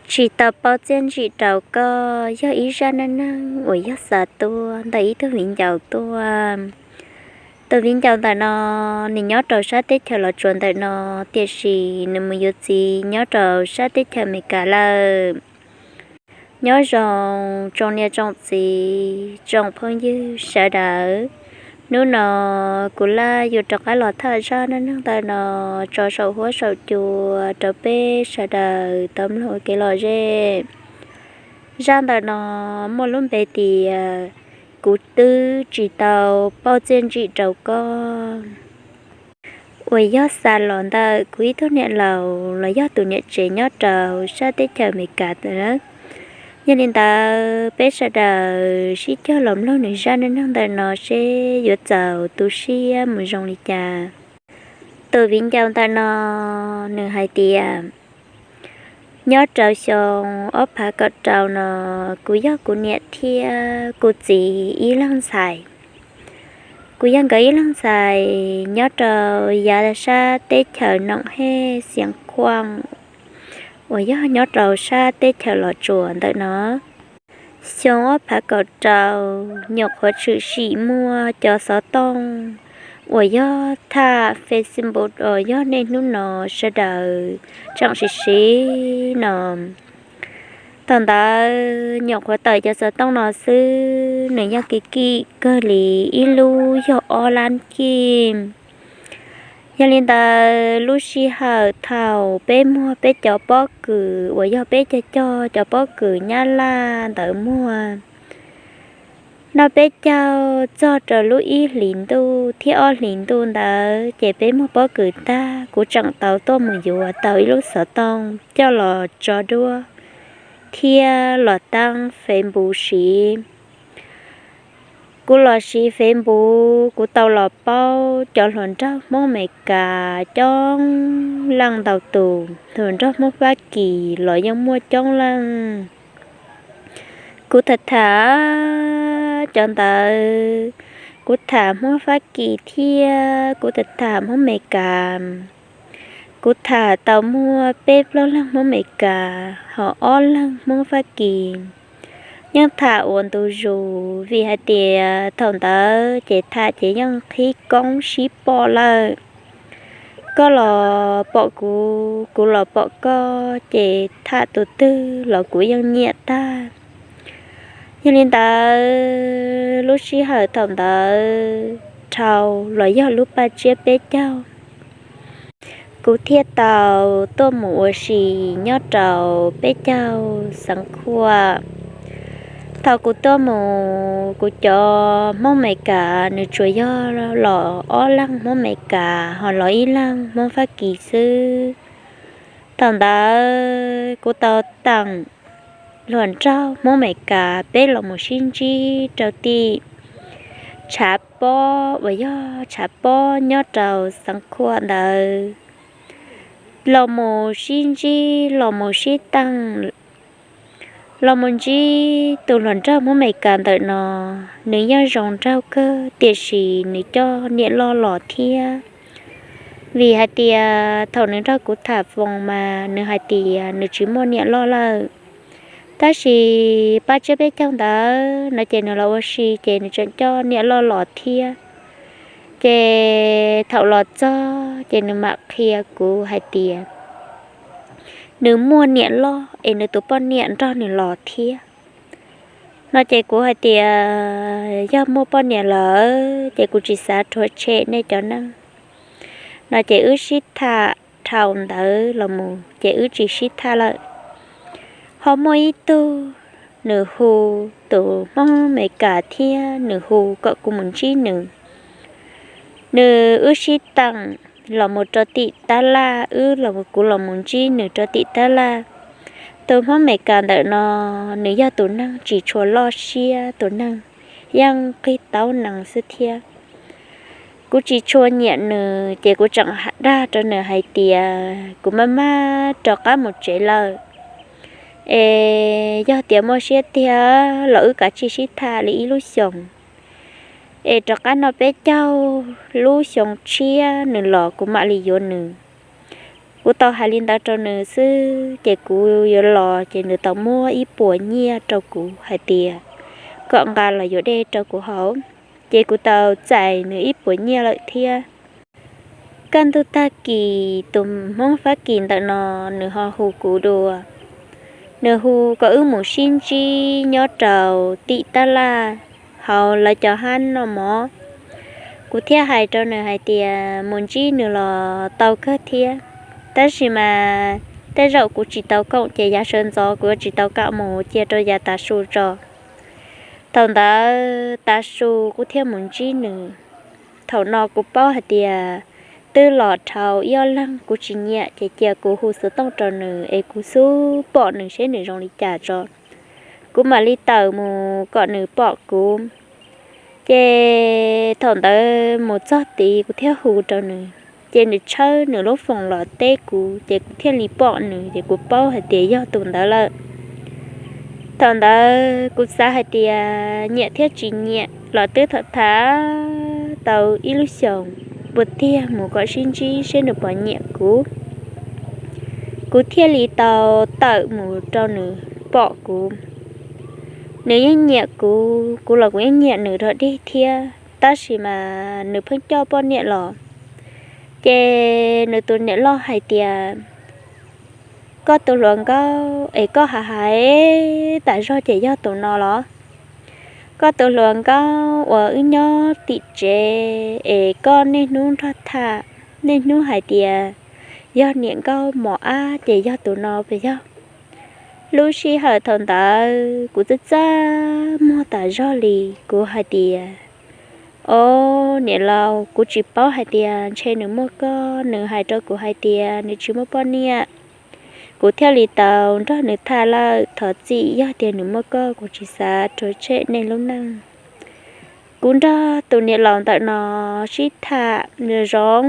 Tsis tau paub txiaj ntsim rau koj yog ib zaj neej neeg uas yog xa tuaj ntawm ib tug viv ncaus tuaj. Tus viv ncaus ntawm no, nws nyob rau sab teb chaws Los Tsuas ntawm no, tiam sis nws mus yuav txiv nyob rau sab teb chaws Amelikas lawm. Nyob zoo tsoom niam tsoom txiv tsoom phooj ywg sawv daws, hnub no kuv laj yuav rov qab los tham zaj neej neeg ntawm no tso saum huab saum cua rau peb sawv daws tau mloog ua kev lom zem. Zaj ntawm no muaj lub npe tias kuv twb tsis tau paub txiaj ntsim rau koj. Uas yog xa los ntawm kuv ib tug niam laus los yog tus niam tsev nyob rau sab teb chaws Amelikas ntawd. Yog li ntawd peb sawv daws sib cog los mloog nws zaj neej neeg ntawm no seb yuav txaus tu siab mus zoo li cas. Tus viv ncaus ntawm no, nws hais tias, nyob rau xyoo ob phav kaum rau no, kuv yog kuv niam thiab kuv txiv ib leeg ntxhais. Kuv yog nkawd ib leeg ntxhais nyob rau yav sab teb chaws Noom Hej Xiav Khuaj, uas yog nyob rau sab teb chaws Los Tsuas ntawm no. Xyoo ob phav kaum rau, nyuam qhuav tshwm sim muaj cov xov tooj uas yog tham Facebook uas yog niaj hnub no sawv daws tseem siv siv no. Thaum ntawd nyuam qhuav tawm cov xov tooj no xwb, nws yeej kim kim kawg li, ib lub yog ob lab kij. Yog li ntawd lub sij hawm thaum peb muag peb cov pob kws uas yog peb cog cog cov pob kws Nyab Laj ntawd muag noj peb caug txog rau lub ib hlis ntuj thiab ob hlis ntuj ntawd ces peb muag pob kws tag, kuv tseem tau tuaj mus yuav tau ib lub xov tooj coj los tso duab thiab los taab Facebook siv. Kuv los siv Facebook, kuv tau los paub cov hluas nraug Hmoob Amelikas coob leej ntau tus, hluas nraug Hmoob Fab Kis los yeej muaj coob leej. Kuv tham tham cov ntawd, kuv tham Hmoob Fab Kis thiab kuv tham tham Hmoob Amelikas. Kuv tham tau muaj peb plaub leeg Hmoob Amelikas, ho ob leeg Hmoob Fab Kis. Yeej tham ua ntu zus, vim hais tias thaum ntawd ces tham ces yeej qhib koob sib pom lawm. Koj los pom kuv, kuv los pom koj, ces tham tus twg los kuv yeej nyiam tag. Yog li ntawd lub sij hawm thaum ntawd dhau los yog lub paj tsiab peb caug, kuv thiaj tau tuaj mus ua si nyob rau peb caug Xeev Khuam. Thaum kuv tuaj mus, kuv cov Hmoob Amelikas nws tsuas yog los ob leeg Hmoob Amelikas ho los ib leeg Hmoob Fab Kis xwb. Thaum ntawd kuv tau teem hluas nraug Hmoob Amelikas peb los mus sib ntsib rau tim tshav pob uas yog tshav pob nyob rau Xeev Khuam ntawd. Los mus sib ntsib, los mus sib teem, los mus ntsib tus hluas nraug Hmoob Amelikas ntawm no, nws yeej zoo nraug kawg tiam sis nws coj niam loj los thiab. Vim hais tias thaum nws nrog kuv tham foos mas nws hais tias nws tsis muaj niam loj lawm. Tab sis paj tsiab peb caug ntawd no ces nws los ua si ces nws tseem coj niam loj los thiab. Ces thaum los txog ces nws mam qhia kuv hais tias nws muaj niam loj es nws tus poj niam nrog nws los thiab. No ces kuv hais tias yog muaj poj niam lawm ces kuv tsis xav rhuav tshem nej cov neej. No ces wb sib tham dhau ntawd los mus ces wb tsis sib tham lawm. Ho muaj ib tug, nws hu tus Hmoob Amelikas thiab nws hu kom kuv mus ntsib nws. Nws wb sib teem los mus rau tim tab laj, wb los kuv los mus ntsib nws rau tim tab laj. Tus Hmoob Amelikas ntawm no, nws yog tus neeg tsis tshua loj siab, tus neeg yeej qig taub nees xwb thiab. Kuv tsis tshua nyiam nws ces kuv tseem dag rau nws hais tias kuv maj maj rov qab mus tsev lawm, es yog tias muaj siab tiag los wb kav tsij sib tham li ib lub xyoos, es rov qab noj peb caug lub xyoo tshiab nws los kuv mam li yuav nws. Kuv tau hais li ntawd rau nws xwb ces kuv yuav los ces nws tau muab ib puas nyiaj rau kuv hais tias kom nqa los yuav dej rau kuv haus. Ces kuv tau txais nws ib puas nyiaj lawm thiab. Kaj ntug tag kis tus Hmoob Fab Kis ntawm no nws ho hu kuv dua, nws hu kom wb mus sib ntsib nyob rau tim tab laj hauv lawv cov hab noj mov. Kuv thiaj hais rau nws hais tias mus ntsib nws los tau kawg thiab, tab sis mas tej zaum kuv tsis tau koom ces yav sawv ntxov kuv yuav tsis tau kam mus cia rau yav tav su tso. Thaum ntawd tav su kuv thiaj mus ntsib nws. Thaum no kuv paub hais tias twb los dhau ib ob leeg kuv tsis nyiam ces cia kuv hu xov tooj rau nws es kuv xub pom nws seb nws zoo li cas tso. Kuv mam li tawm mus kom nws pom kuv. Ces thaum ntawd mus txog tid kuv thiaj hu rau nws, ces nws tshawb nws lub foos los teb kuv ces kuv thiaj li pom nws ces kuv paub hais tias yog tus ntawd lawm. Thaum ntawd kuv xav hais tias nyiam thiab tsis nyiam los twb tham tham tau ib lub xyoos, puas tiag mus kom sib ntsib seb nws puas nyiam kuv. Kuv thiaj li tau tawm mus rau nws pom kuv. Nws yeej nyiam kuv, kuv los kuv yeej nyiam nws rog dig thiab, tab sis mas nws pheej coj poj niam los. Ces nws tus niam loj hais tias, koj tus hluas nkauj es koj hais hais tas zog ces yog tus no los? Koj tus hluas nkauj uas wb nyob tim tsev es koj niaj hnub nrog tham, niaj hnub hais tias yog niam nkauj mos ab ces yog tus no puas yog? Lub sij hawm thaum ntawd kuv txaj txaj muag tas zog li, kuv hais tias, o, niam laus, kuv tsis paub hais tias ntshe nws muaj koj, nws hais rau kuv hais tias nws tsis muaj poj niam. Kuv thiaj li tau nrog nws tham lawm, thov txim, yog tias nws muaj koj kuv tsis xav rhuav tshem nej lub neej. Kuv nrog tus niam laus ntawm no sib tham zoo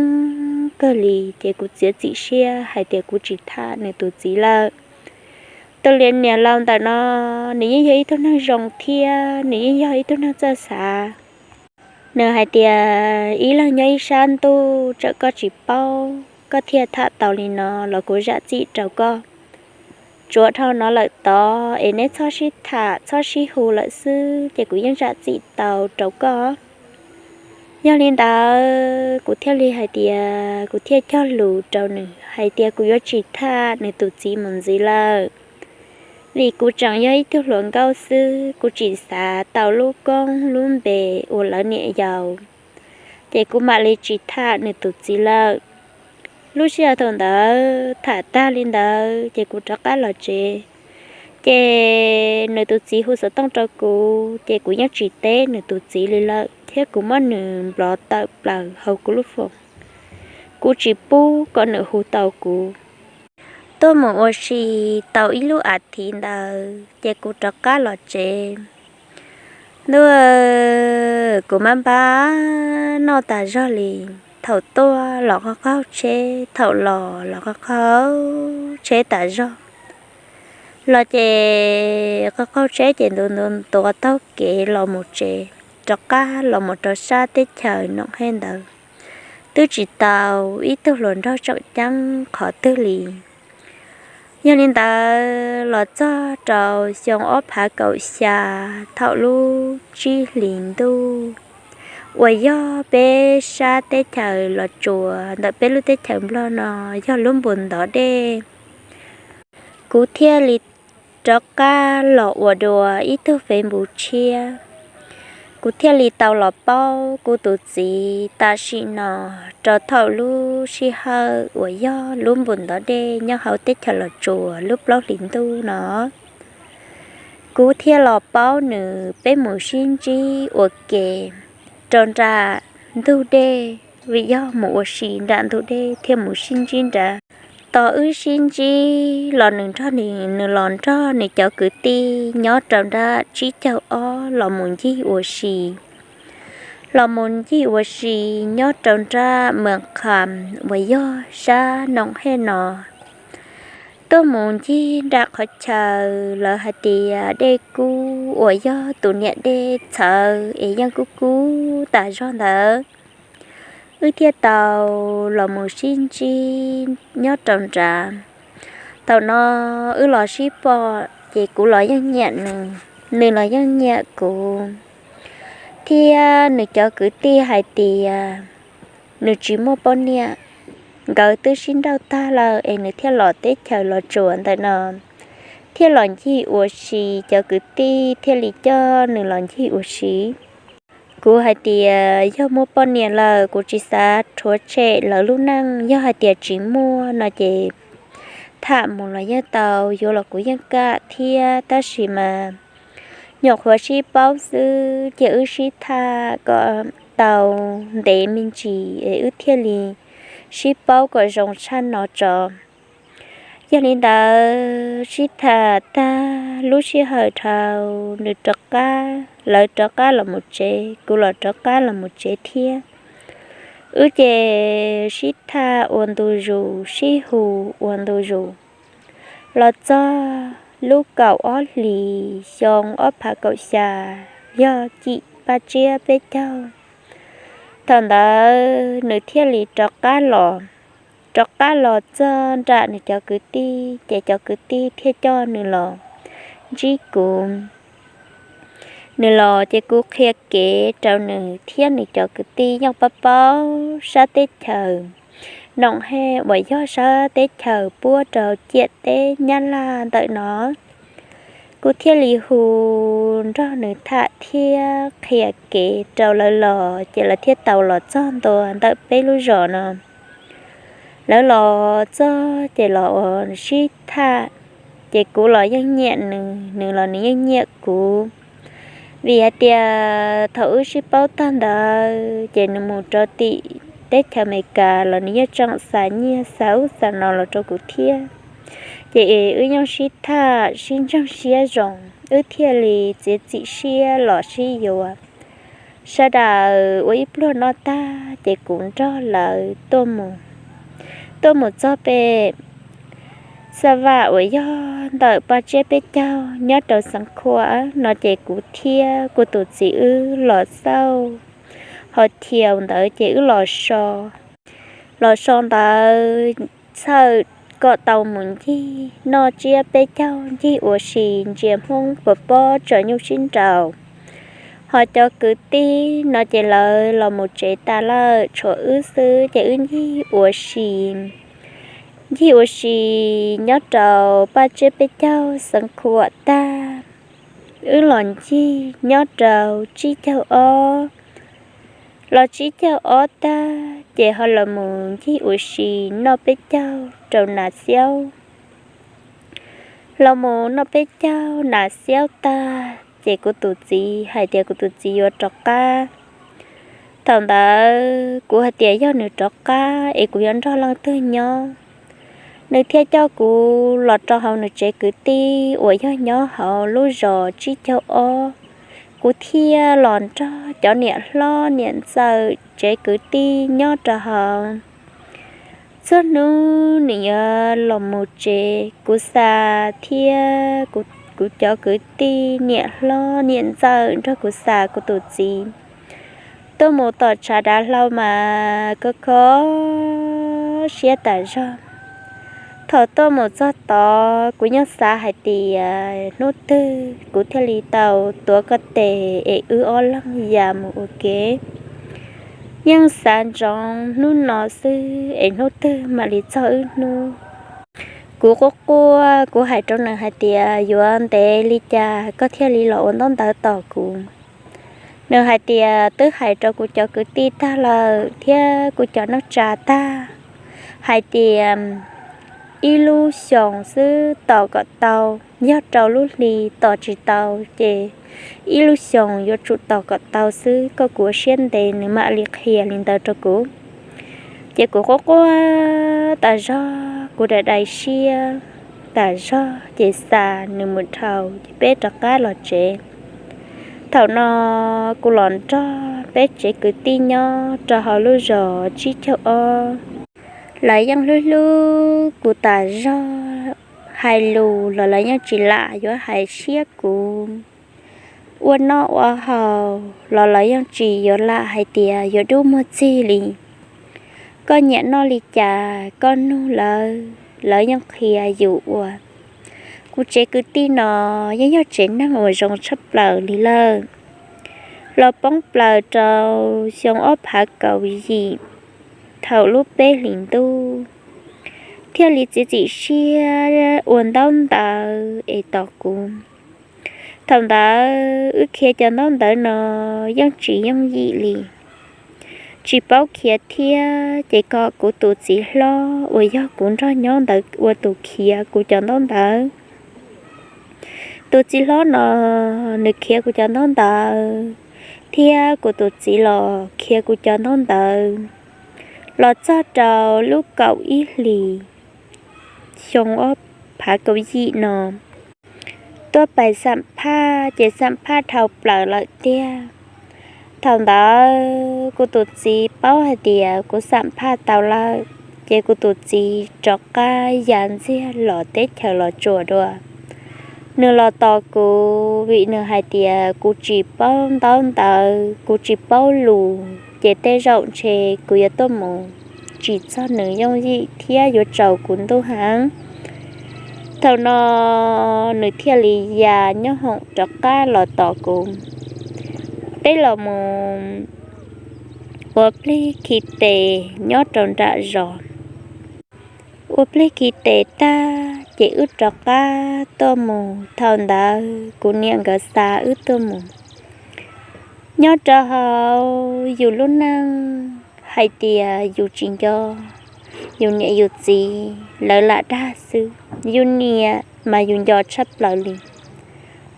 kawg li ces kuv txiav txim siab hais tias kuv tsis tham nws tus txiv lawm. Tus niam laus ntawm no nws yeej yog ib tug neeg zoo thiab nws yeej yog ib tug neeg txawj xav. Nws hais tias ib leeg nyob ib sab ntuj, txawm koj tsis paub koj thiaj tham tau li no los kuv zam txim rau koj. Tsuav dhau no lawm tod es neb txhob sib tham txhob sib hu lawm xwb ces kuv yeej zam txim tau rau koj. Yog li ntawd kuv thiaj li hais tias kuv thiaj cog lus rau nws hais tias kuv yuav tsis tham nws tus txiv mus ntxiv lawm, vim kuv tseem yog ib tug hluas nkauj xwb, kuv tsis xav tau lub koob lub npe ua lawv niam yau, ces kuv mam li tsis tham nws tus txiv lawm. Lub sij hawm thaum ntawd tham tag li ntawd ces kuv rov qab los tsev. Ces nws tus txiv hu xov tooj rau kuv ces kuv yeej tsis teb nws tus txiv li lawm thiab kuv muab nws nplov tawm plaws hauv kuv lub foos. Kuv tsis pub kom nws hu tau kuv. Tuaj mus ua si tau ib lub as thiv ntawd ces kuv rov qab los tsev. Ntuj, kuv maj npab noj tas zog li. Thaum tuaj los qaug qaug tsheb, thaum los los qaug qaug tsheb tas zog. Los ces qaug qaug tsheb ces ntu ntu ntuav taug kev los mus tsev, rov qab los mus rau sab teb chaws Noom Hej ntawd. Twb tsis tau ib tug hluas nraug tseem ceeb qhov twg li. Yog li ntawd los txog rau xyoo ob phav kaum xya, thaum lub tsib hlis ntuj uas yog peb sab teb chaws Los Tsuas ntawm peb lub teb chaws Nplog no yog lub npus ntov dej, kuv thiaj li rov qab los ua dua ib tug Facebook tshiab. Kuv thiaj li tau los paub kuv tus txiv tam sim no rau thaum lub sij hawm uas yog lub npus ntov dej nyob hauv teb chaws Los Tsuas lub plaub hlis ntuj no. Kuv thiaj los paub nws, peb mus sib ntsib ua ke rau nram ntug dej, vim yog mus ua si nram ntug dej thiaj mus sib ntsib nrad. Tos wb sib ntsib los nws nrog nws, nws los nrog nws cov kwv tij nyob rau nram tsib caug ob los mus ncig ua si, los mus ncig ua si nyob rau nram Mws Qham uas yog sab Noom Hej no. Tuaj mus ncig nram qhov chaw lawv hais tias dej kub uas yog tus niam dej txhawv es yeej kub kub tas zog ntawd. wb thiaj tau los mus sib ntsib nyob rau nrad. Thaum no wb los sib pom ces kuv los yeej nyiam nws, nws los yeej nyiam kuv. Thiab nws cov kwv tij hais tias nws tsis muaj poj niam, nkawd twb sib nrauj tag lawm es nws thiaj los teb chaws los tsuas ntawm no, thiaj los ncig ua si, cov kwv tij thiaj li coj nws los ncig ua si. Kuv hais tias yog muaj poj niam lawm kuv tsis xav rhuav tshem lawv lub neej, yog hais tias tsis muaj no ces tham mus los yeej tau, yuav los kuv yeej kam thiab, tab sis mas nyuam qhuav sib paub xwb ces wb sib tham kom tau ntev me ntsis es wb thiaj li sib paub kom zoo tshaj no tso. Yog li ntawd sib tham tag lub sij hawm dhau, nws rov qab, lawv rov qab los mus tsev, kuv los rov qab los mus tsev thiab. Wb ces sib tham ua ntu zus, sib hu ua ntu zus los txog lub kaum ob hlis xyoo ob phav kaum xya, yog cim paj tsiab peb caug. Thaum ntawd nws thiaj li rov qab los, rov qab los txog nram nws cov kwv tij ces cov kwv tij thiaj coj nws los ntsib kuv. Nws los ces kuv qhia kev rau nws thiab nws cov kwv tij yeej paub paub sab teb chaws Noom Hej uas yog sab teb chaws puab rau ciam teb Nyab Laj ntawm no. Kuv thiaj li hu nrog nws tham thiab qhia kev rau lawv los ces lawv thiaj tau los txog ntua ntawm peb lub zos no. Lawv los txog ces los sib tham, ces kuv los yeej nyiam nws, nws los nws yeej nyiam kuv. Vim hais tias thaum wb sib paub tag ntawd ces nws mus rau tim teb chaws Amelikas los nws yeej tseem xa nyiaj xa ub xa no los rau kuv thiab. Ces wb yeej sib tham sib ntseeg siab zoo, wb thiaj li txiav txim siab los sib yuav. Sawv daws ua ib pluag noj tag ces kuv nrog lawv tuaj mus, tuaj mus txog pem Xa Vam uas yog ntawm paj tsiab peb caug nyob rau Xeev Khuam no ces kuv thiab kuv tus txiv wb los xauj hos thiaus ntawd ces wb los so, los so ntawd txhawm kom tau mus ncig noj tsiab peb caug, ncig ua si, ntsia Hmoob puas pob tsaws nyuj sib nraus. Hos cov kwv tij no ces lawv los mus tsev tas lawm, tshuav wb xwb ces wb ncig ua si, ncig ua si nyob rau paj tsiab peb caug Xeev Khuam tag, wb los ncig nyob rau tsib caug ob. Los tsib caug ob tag ces ho los mus ncig ua si noj peb caug rau Nas Xiaub. Los mus noj peb caug Nas Xiaub tag ces kuv tus txiv hais tias kuv tus txiv yuav rov qab. Thaum ntawd kuv hais tias yog nws rov qab es kuv yuav nrog leej twg nyob. Nws thiaj coj kuv los rau hauv nws tsev kwv tij uas yog nyob hauv lub zos tsib caug ob. Kuv thiaj los nrog cov niam hlob niam ntxawm tsev kwv tij nyob rau hauv. Txog hnub nws yuav los mus tsev, kuv xa thiab kuv cov kwv tij niam hlob niam ntxawm nrog kuv xa kuv tus txiv tuaj mus tom tshav dav hlau mas kho kho siab tas zog. Thaum tuaj mus txog tod kuv yeej xav hais tias hnub twg kuv thiaj li tau tuav koj tes es wb ob leeg ya mus ua ke. Yeej xav ntsoov hnub no xwb es hnub twg mam li txog wb hnub. Kuv quaj quaj, kuv hais rau nws hais tias yuav ntev li cas koj thiaj li los ua ntaub ntawv tos kuv. Nws hais tias twb hais rau kuv cov kwv tij tag lawm thiab kuv cov neej tsa tag hais tias ib lub xyoos xwb tos kom tau, yog rau lub hli tos tsis tau ces ib lub xyoos yuav tsum tos kom tau xwb, koj kuv ua siab ntev nws mam li qhia li ntawd rau kuv. Ces kuv quaj quaj tas zog, kuv dai dai siab tas zog ces xa nws mus dhau ces peb rov qab los tsev. Thaum no kuv los nrog peb tsev kwv tij nyob rau hauv lub zos tsib caug ob. Lawv yeej hlub hlub kuv tas zog, hais lus los lawv yeej tsis lam yuav hais siab kuv. Ua noj ua haus los lawv yeej tsis yuav lam hais tias yuav dub muag txig li. Koj nyiam noj li cas koj nug lawv, lawv yeej qhia yus uas kuv tsev kwv tij no yeej yog tsev neeg uas zoo tshaj plaws li lawm. Los poob plaws rau xyoo ob phav kaum yim, thaum lub peb hlis ntuj, thiaj li txiav txim siab ua ntaub ntawv es tos kuv. Thaum ntawd wb khiav cov ntaub ntawv no yeej tsis yooj yim li, tsis paub khiav thiab ces kom kuv tus txiv hlob uas yog kuv nrog nyob ntawd ua tus khiav kuv cov ntaub ntawv. Tus txiv hlob no nws khiav kuv cov ntaub ntawv, thiab kuv tus txiv los khiav kuv cov ntaub ntawv. Los txog rau lub kaum ib hlis xyoo ob phav kaum yim no, tuaj pais xam phaj ces xam phaj dhau plaws lawm tiag. Thaum ntawd kuv tus txiv paub hais tias kuv xam phaj tau lawm, ces kuv tus txiv rov qab ya ntxiag los teb chaws los tsuas dua. Nws los tos kuv vim nws hais tias kuv tsis paub ntaub ntawv, kuv tsis paub lus, ces tej zaum ntshe kuv yuav tuaj mus tsis txog nws yooj yim thiab yuav tsaus kuv ntuj heev. Thaum no nws thiaj li ya nyob hoom rov qab los tos kuv. Peb los mus ua plig khi tes nyob rau nram zos. Ua plig khi tes tag ces wb rov qab tuaj mus. Thaum ntawd kuv niam nkawd xa wb tuaj mus. Nyob rau hauv yus lub neej hais tias yus tsis nco yus niam yus txiv, lawv lam dag xwb. Yus niam mas yus nco tshaj plaws li.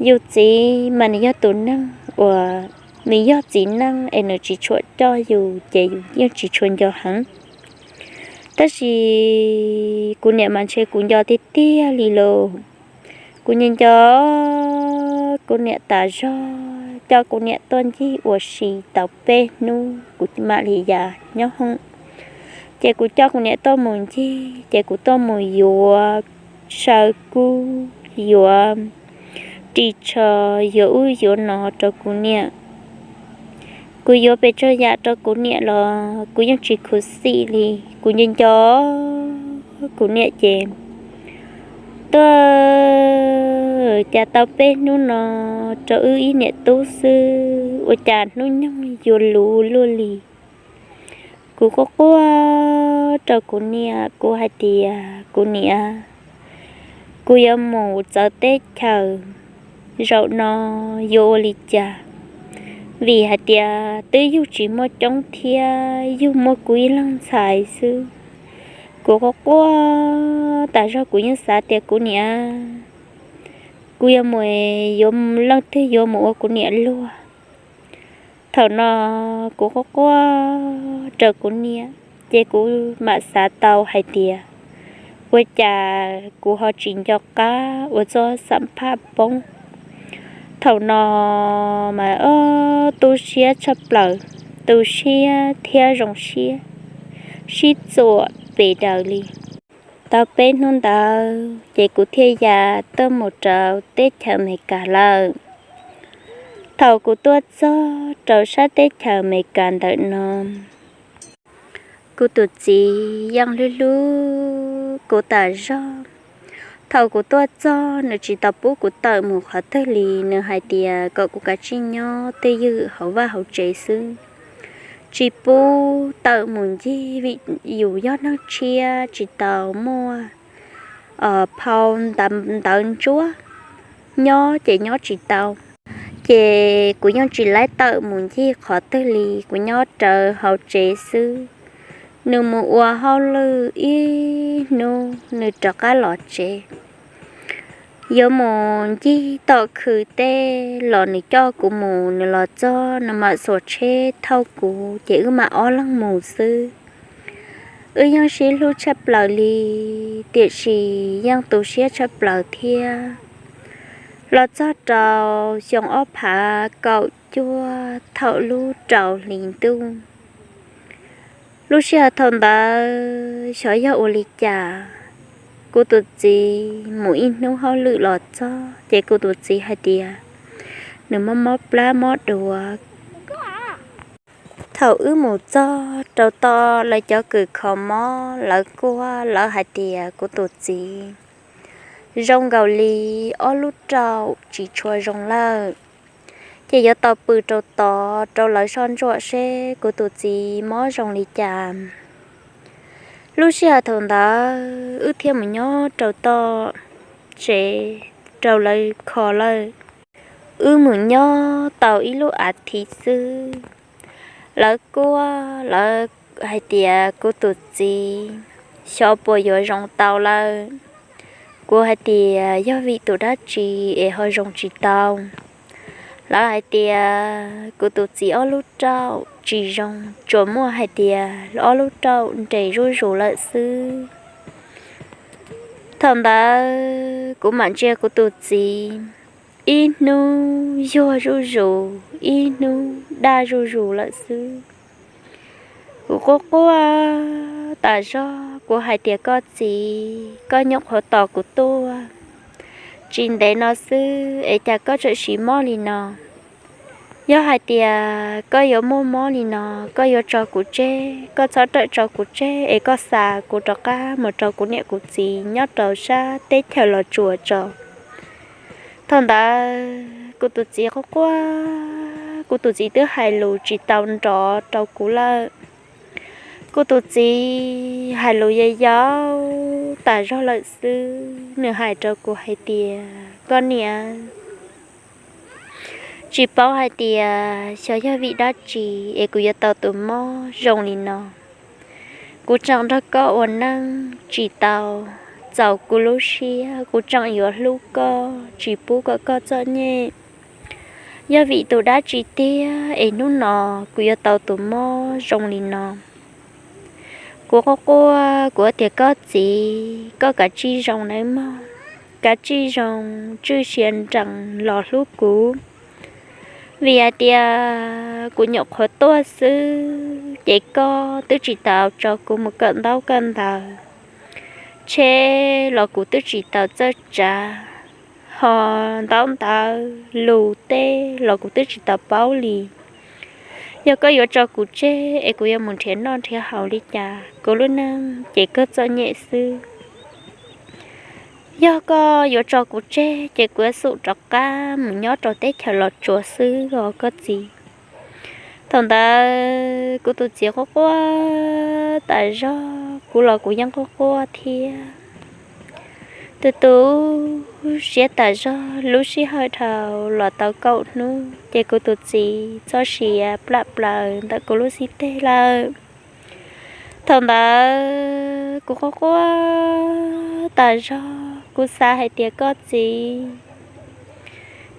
Yus txiv mas nws yog tus neeg uas nws yog txiv neej es nws tsis tshua coj yus ces yus yeej tsis tshua nco heev. Tab sis kuv niam mas ntshe kuv nco tiag tiag li lauj. Kuv nco nco kuv niam tas zog, coj kuv niam tuaj ncig ua si tau peb hnub kuv mam li ya nyob hoom. Ces kuv coj kuv niam tuaj mus ncig, ces kuv tuaj mus yuav saw kub, yuav ris tsho, yuav ub yuav no rau kuv niam. Kuv yuav pes tsawg yam rau kuv niam los kuv yeej tsis khuv xim li. Kuv nco nco kuv niam ces tuaj cas tau peb hnub no rau wb ib niam tub xwb, ua cas hnub nyoog yuav luv luaj li. Kuv quaj quaj rau kuv niam, kuv hais tias, kuv niam, kuv yuav mus txawv teb chaws, zaum no yuav ua li cas? Vim hais tias twb yug tsis muaj coob thiab yug muaj kuv ib leeg ntxhais xwb. Kuv quaj quaj tas zog kuv yeej xav tias kuv niam, kuv yuav mus, yuav leej twg yuav mus ua kuv niam luag. Thaum no kuv quaj quaj rau kuv niam, ces kuv mam xav tau hais tias, ua cas kuv ho tsis nco qab ua txoj xam phaj poob. Thaum no mas tu siab tshaj plaws, tu siab thiab zoo siab, sib txuam pes daws li. Tau peb hnub ntawd ces kuv thiaj ya tuaj mus rau teb chaws Amelikas lawm. Thaum kuv tuaj txog rau sab teb chaws Amelikas ntawm no, kuv tus txiv yeej hlub hlub kuv tas zog. Thaum kuv tuaj txog nws tsis tau pub kuv tawm mus qhov twg li, nws hais tias kom kuv kav tsij nyob twj ywm hauv vaj hauv tsev xwb, tsis pub tawm mus ncig vim yus yog neeg tshiab tsis tau muaj phau ntawv ntsuab, nyob ces nyob tsis tau. Ces kuv yeej tsis laib tawm mus ncig qhov twg li, kuv nyob rawv hauv tsev xwb. Nws mus ua hauj lwm ib hnub nws rov qab los tsev. Yuav mus ncig tom khw teb los nws coj kuv mus, nws los txog nws mam xuas tsheb thauj kuv ces wb mam ob leeg mus xwb. Wb yeej sib hlub tshaj plaws li, tiam sis yeej tu siab tshaj plaws thiab. Los txog rau xyoo ob phav kaum cuaj thaum lub rau hli ntuj, lub sij hawm thaum ntawd xyov yog ua li cas, kuv tus txiv mus ib hnub hauj lwm los txog ces kuv tus txiv hais tias nws mob mob plab mob duav. Thaum wb mus txog rau tom lawv cov kws kho mob, lawv kuaj, lawv hais tias kuv tus txiv zoo nkaus li ob lub rauj tsis tshua zoo lawm, ces yuav tau pw rau tod rau lawv soj ntsuam seb kuv tus txiv mob zoo li cas. Lub sij hawm thaum ntawd wb thiaj mus nyob rau tom tsev rau lawv kho lawm. Wb mus nyob tau ib lub as thiv xwb, lawv kuaj, lawv hais tias kuv tus txiv xyov puas yuav zoo tau lawm. Kuv hais tias yog vim tus dab tsi es ho zoo tsis tau. Lawv hais tias kuv tus txiv ob lub rauj tsis zoo, tsuas muaj hais tias ob lub rauj nres zuj zus lawm xwb. Thaum ntawd kuv mam ntsia kuv tus txiv, ib hnub yuag zuj zus, ib hnub daj zuj zus lawm xwb. Kuv quaj quaj tas zog, kuv hais tias koj txiv, koj nyuam qhuav tos kuv tuaj tsis ntev no xwb es cas koj tseem siv mob li no? Yog hais tias koj yuav muaj mob li no, koj yuav tso kuv tseg, koj txhob rawm tso kuv tseg es koj xa kuv rov qab mus rau kuv niam kuv txiv nyob rau sab teb chaws Los Tsuas tso. Thaum ntawd kuv tus txiv quaj quaj, kuv tus txiv twb hais lus tsis tau nrov rau kuv lawm. Kuv tus txiv hais lus yau yau tas zog lawm xwb, nws hais rau kuv hais tias, koj niam, tsis paub hais tias xyov yog vim dab tsi es kuv yuav tau tus mob zoo li no. Kuv tseem nrog koj ua neej tsis tau txaus kuv lub siab, kuv tseem yuav hlub koj tsis pub kom koj txom nyem. Yog vim tus dab tsi tiag es hnub no kuv yuav tau tus mob zoo li no? Kuv quaj quaj, kuv tias koj txiv, koj kav tsij zoo nawb mog, kav tsij zoo tswj sia nrees los hlub kuv. Vim hais tias kuv nyuam qhuav tuaj xwb ces koj twb tsis tau tso kuv mus kawm ntaub kawm ntawv, tsheb los kuv twb tsis tau txawj tsav, ho ntaub ntawv lus tej los kuv twb tsis tau paub li. Yog koj yuav tso kuv tseg es kuv yuav mus nrhiav noj nrhiav haus li cas? Kuv lub neej ces koj txom nyem xwb. Yog koj yuav tso kuv tseg ces kuv yuav xub rov qab mus nyob rau teb chaws Los Tsuas xwb os koj txiv. Thaum ntawd kuv tus txiv quaj quaj tas zog, kuv los kuv yeej quaj quaj thiab. Tus tus siab tas zog, lub sij hawm dhau los tau kaum hnub ces kuv tus txiv txoj sia plam plaws ntawm kuv lub xib teg lawm. Thaum ntawd kuv quaj quaj tas zog, kuv xav hais tias koj txiv,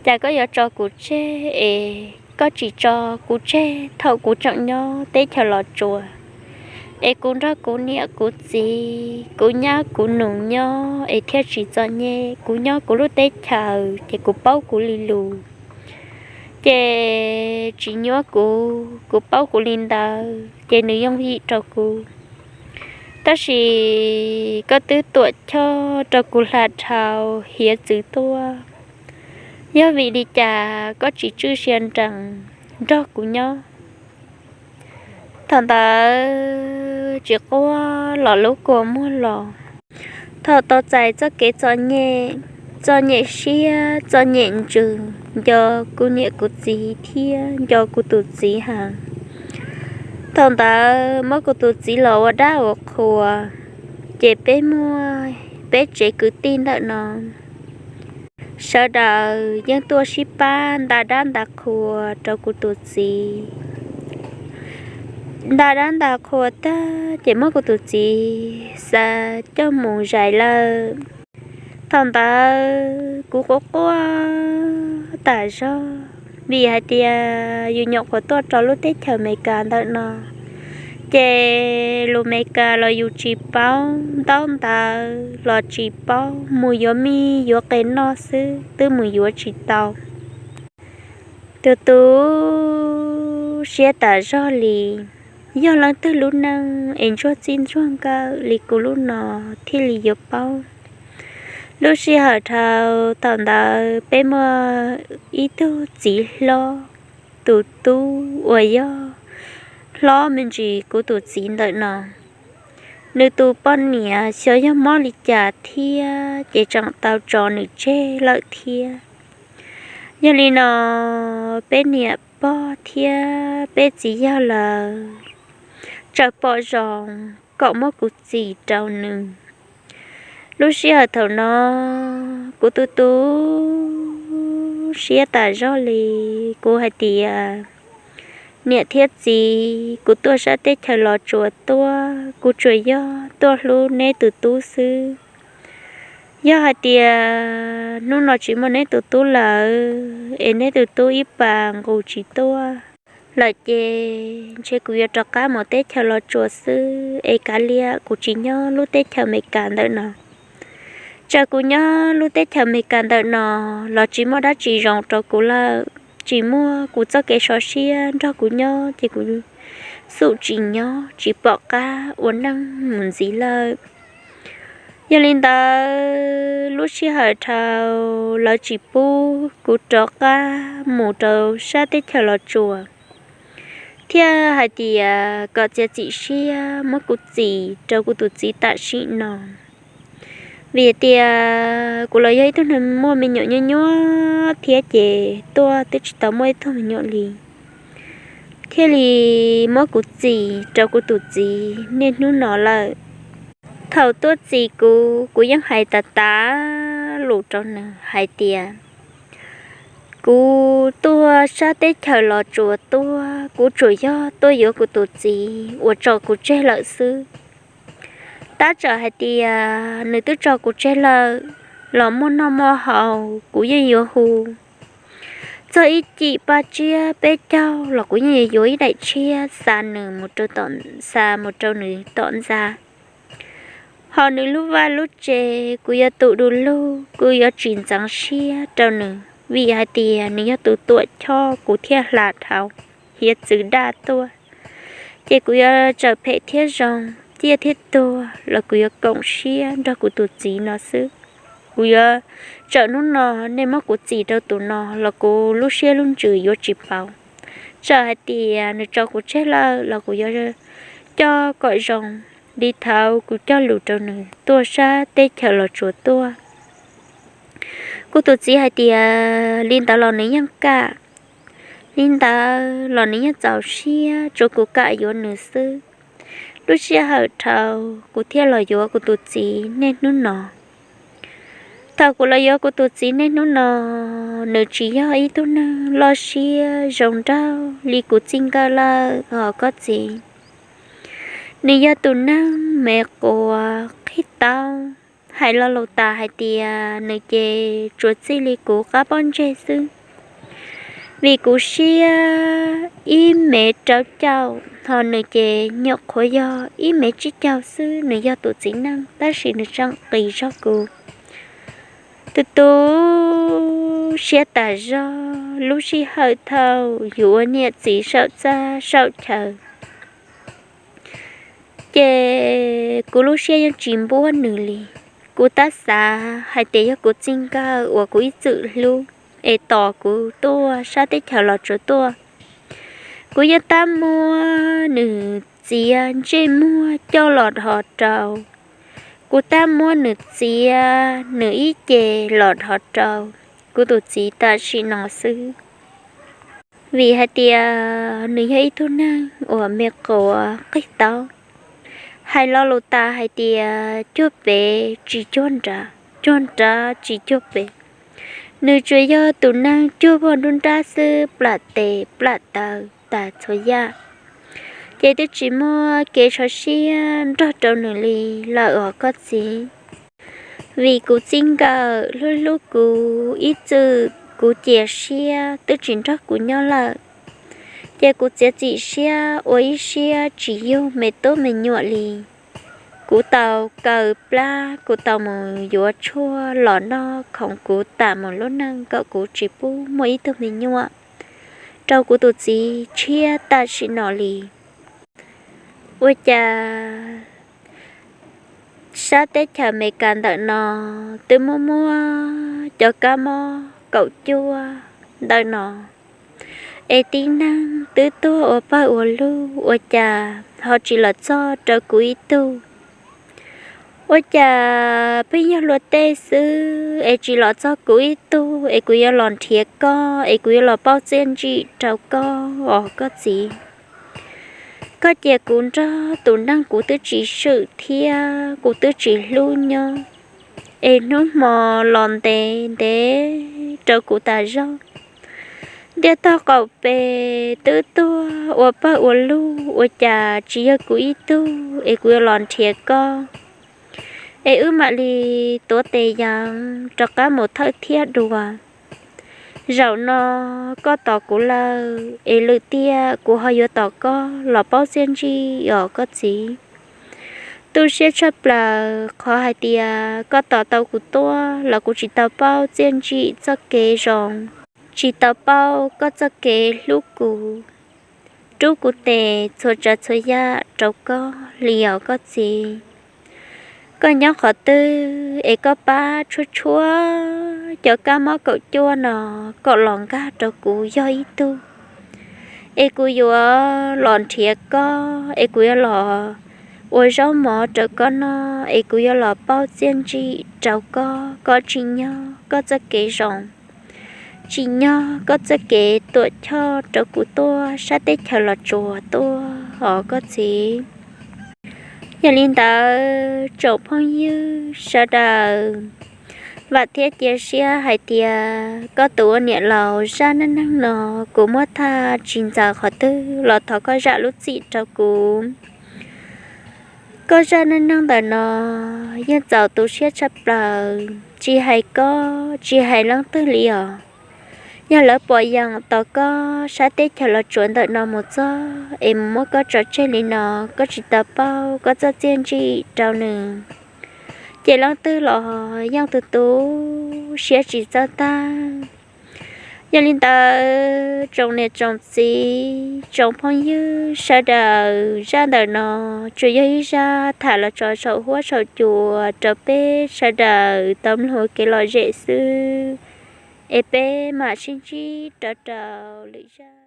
cas koj yuav tso kuv tseg es koj tsis tso kuv tseg thaum kuv tseem nyob teb chaws Los Tsuas, es kuv nrog kuv niam kuv txiv, kuv nyab kuv nus nyob es thiaj tsis txom nyem. Kuv nyob kuv lub teb chaws ces kuv paub kuv li lus, ces tsis nyuab kuv, kuv paub kuv li ntawd ces nws yooj yim rau kuv. Tab sis koj twb tuam choj rau kuv hla dhau hiav txwv tuaj. Yog vim li cas koj tsis tswj sia nrees nrog kuv nyob? Thaum ntawd tsis quaj los lub kua muag los. Thaum tau txais txoj kev txom nyem, txom nyem siab txom nyem ntsws, nco kuv niam kuv txiv thiab nco kuv tus txiv heev. Thaum ntawd muab kuv tus txiv los ua dab ua qhua, ces peb muaj peb tsev kwv tij ntawm no, sawv daws yeej tuaj sib pab nta dab nta qhua rau kuv tus txiv. Nta dab nta qhua tag ces muab kuv tus txiv xa coj mus zais lawm. Thaum ntawd kuv quaj quaj tas zog, vim hais tias yus nyuam qhuav tuaj rau lub teb chaws Amelikas ntawm no, ces lus Amelikas los yus tsis paub, ntaub ntawv los tsis paub, mus yuav mij yuav qe noj xwb twb mus yuav tsis tau. Tus tus siab tas zog li, yog leej twg lub neej es ntsuag txij ntsuag nkawm li kuv lub no thiaj li yuav paub. Lub sij hawm dhau thaum ntawd peb muaj ib tug txiv hlob, tus tub uas yog hlob me ntsis kuv tus txiv ntawm no, nws tus poj niam xyov yog mob li cas thiab ces tseem tau tso nws tseg lawm thiab. Yog li no, peb niam pog thiab peb txiv yawg lawv txawm pom zoo kom muab kuv txis rau nws. Lub sij hawm thaum no, kuv tu tu siab tas zog li. Kuv hais tias, niam thiab txiv, kuv tuaj sab teb chaws Los Tsuas tuaj, kuv tsuas yog tuaj hlub neb tus tub xwb. Yog hais tias hnub no tsis muaj neb tus tub lawm es neb tus tub ib pas nqus tsis tuaj lawm ces ntshe kuv yuav rov qab mus teb chaws Los Tsuas xwb es kav liam kuv tsis nyob lub teb chaws Amelikas ntawm no. Txawm kuv nyob lub teb chaws Amelikas ntawm no los tsis muaj dab tsi zoo rau kuv lawm, tsis muaj kuv txoj kev sov siab nrog kuv nyob ces kuv xum tsis nyob tsis pom qab ua neej mus ntxiv lawm. Yog li ntawd, lub sij hawm dhau lawv tsis pub kuv rov qab mus rau sab teb chaws Los Tsuas, thiaj hais tias kom txiav txim siab muab kuv txis rau kuv tus txiv tam sim no. Vim tias kuv los yog ib tug neeg muaj me nyuam nyuaj nyuaj thiab ces tuaj twb tsis tau muaj ib tug me nyuam li, thiaj li muab kuv txis rau kuv tus txiv niaj hnub no lawm. Thaum tuaj txis kuv, kuv yeej hais tas tas lus rau nws hais tias, kuv tuaj sab teb chaws Los Tsuas tuaj, kuv tsuas yog tuaj yuav kuv tus txiv uas tso kuv tseg lawm xwb. Tab txawm hais tias nws twb tso kuv tseg lawm los muaj noj muaj haus kuv yeej yuav hu. Txog ib cim paj tsiab peb caug los kuv yeej yuav yuav ib daim tshiab xa nws mus rau tom, xa mus rau nws tom ntxa. Ho nws lub vaj lub tsev kuv yuav tu du lug, kuv yuav tsis ntxeev siab rau nws, vim hais tias nws yog tus tuam choj kuv thiaj hla dhau hiav txwv daj tuaj. Ces kuv yuav txawm phem thiab zoo, ciaj thiab tuag los kuv yuav koom siab nrog kuv tus txiv no xwb. Kuv yuav, txawm hnub no nej muab kuv txis rau tus no los kuv lub siab lub ntsws yuav tsis pauv. Txawm hais tias nws tso kuv tseg lawm los kuv yuav coj kom zoo li thaum kuv cog lus rau nws tuaj sab teb chaws Los Tsuas tuaj. Kuv tus txiv hais tias li ntawd los nws yeej kam, li ntawd los nws yeej txaus siab tsuav kuv kam yuav nws xwb. Lub sij hawm dhau kuv thiaj los yuav kuv tus txiv niaj hnub no. Thaum kuv los yuav kuv tus txiv niaj hnub no, nws tsis yog ib tug neeg loj siab zoo nraug li kuv txij nkawm lawm os koj txiv. Nws yog tus neeg me quav qhib taub, hais lo lus tas hais tias nws ces tsuas txij li kuv qab pob ntseg xwb. Vim kuv siab ib mev rau caum, ho nws ces nyuam qhuav yog ib mev tsib caug xwb. Nws yog tus txiv neej tab sis nws tseem qis zog kuv. Tu tu siab tas zog lub sij hawm thaum yus ua niam txiv saum txaj saum chaw, ces kuv lub siab yeej tsis npuab nws li. Kuv tab xav hais tias yog kuv txij nkawm uas kuv ib txwm hlub es tos kuv tuaj sab teb chaws Los Tsuas tuaj, kuv yeej tab muab nws txiav ntsej muag coj los dhos rau. Kuv tab muab nws txiav nws ib ce los dhos rau kuv tus txiv tam sim no xwb. Vim hais tias nws yog ib tug neeg uas me quav qhib taub, hais lo lus tas hais tias cuag pem tsis cuag nrad, cuag nrad tsis cuag pem. Nws tsuas yog tus neeg cuag vog nruab nrab xwb, plam tes plam taw tas txhua yam, ces twb tsis muaj kev sov siab nrog rau nws li lawm os koj txiv. Vim kuv txij nkawm hlub hlub kuv ib txwm, kuv cia siab twb tsis nrog kuv nyob lawm, ces kuv txiav txim siab ua ib siab tsis yug me tub me nyuam li. Kuv tau kaw plab, kuv tau mus yuav tshuaj los noj khoom kuv tam mus lub neej kom kuv tsis pub muaj ib tug me nyuam rau kuv tus txiv tshiab tam sim no li. Ua cas sab teb chaws Amelikas ntawm no twb muaj muaj cov kab mob kaum cuaj ntawm no, es tib neeg twb tuag ua pawg ua lug, ua cas ho tsis los txog rau kuv ib tug? Ua cas pheej yog luag tej xwb es tsis los txog kuv ib tug, es kuv yuav los nrhiav koj, es kuv yuav los pauj txiaj ntsim rau koj os koj txiv. Koj cia kuv nrog tus neeg kuv twb tsis swm thiab kuv twb tsis hlub nyob, es hnub hmo los ntev ntev rau kuv tas zog. Ntiaj tog qaum pes twb tuag ua pawg ua lug, ua cas tsis yog kuv ib tug, es kuv yuav los nrhiav koj, es wb mam li tuav tes yeev rov qab mus thawj thiab dua. Zaum no koj tos kuv lawm, es lwm tiam kuv ho yuav tos koj los pauj txiaj ntsim os koj txiv. Tu siab tshaj plaws qhov hais tias koj tos tau kuv tuaj los kuv tsis tau pauj txiaj ntsim txoj kev zoo, tsis tau pauj koj txoj kev hlub kuv, rub kuv tes txhua tsav txhua yam rau koj li os koj txiv. Koj nyob qhov twg es koj pab tshuab tshuab cov kab mob kaum cuaj no kom los nkag rau kuv yog ib tug, es kuv yuav los nrhiav koj, es kuv yuav los ua zaub mov rau koj noj, es kuv yuav los pauj txiaj ntsim rau koj. Koj tsim nyog koj txoj kev zoo, tsim nyog koj txoj kev tuam choj rau kuv tuaj sab teb chaws Los Tsuas tuaj os koj txiv. Yog li ntawd tsoom phooj ywg sawv daws, vam thiab cia siab hais tias koj tus ua niam laus zaj neej neeg no kuv muab tham tsis ntxaws qhov twg los thov koj zam lub txim rau kuv. Koj zaj neej neeg ntawm no yeej txaus tu siab tshaj plaws, tsis hais koj tsis hais leej twg li os. Yog lawv pom yeem tos koj sab teb chaws Los Tsuas ntawm no mus txog es mus muab koj tso tseg li no, koj tsis tau pauj koj txoj txiaj ntsim rau nws, ces leej twg los yeej tu tu siab tsis txawj tag. Yog li ntawd tsoom niam tsoom txiv tsoom phooj ywg sawv daws, zaj ntawm no tsuas yog ib zaj tham los tso saum huab saum cua rau peb sawv daws tau mloog ua kev lom zem xwb, es peb mam sib ntsib rau rau lwm zaj.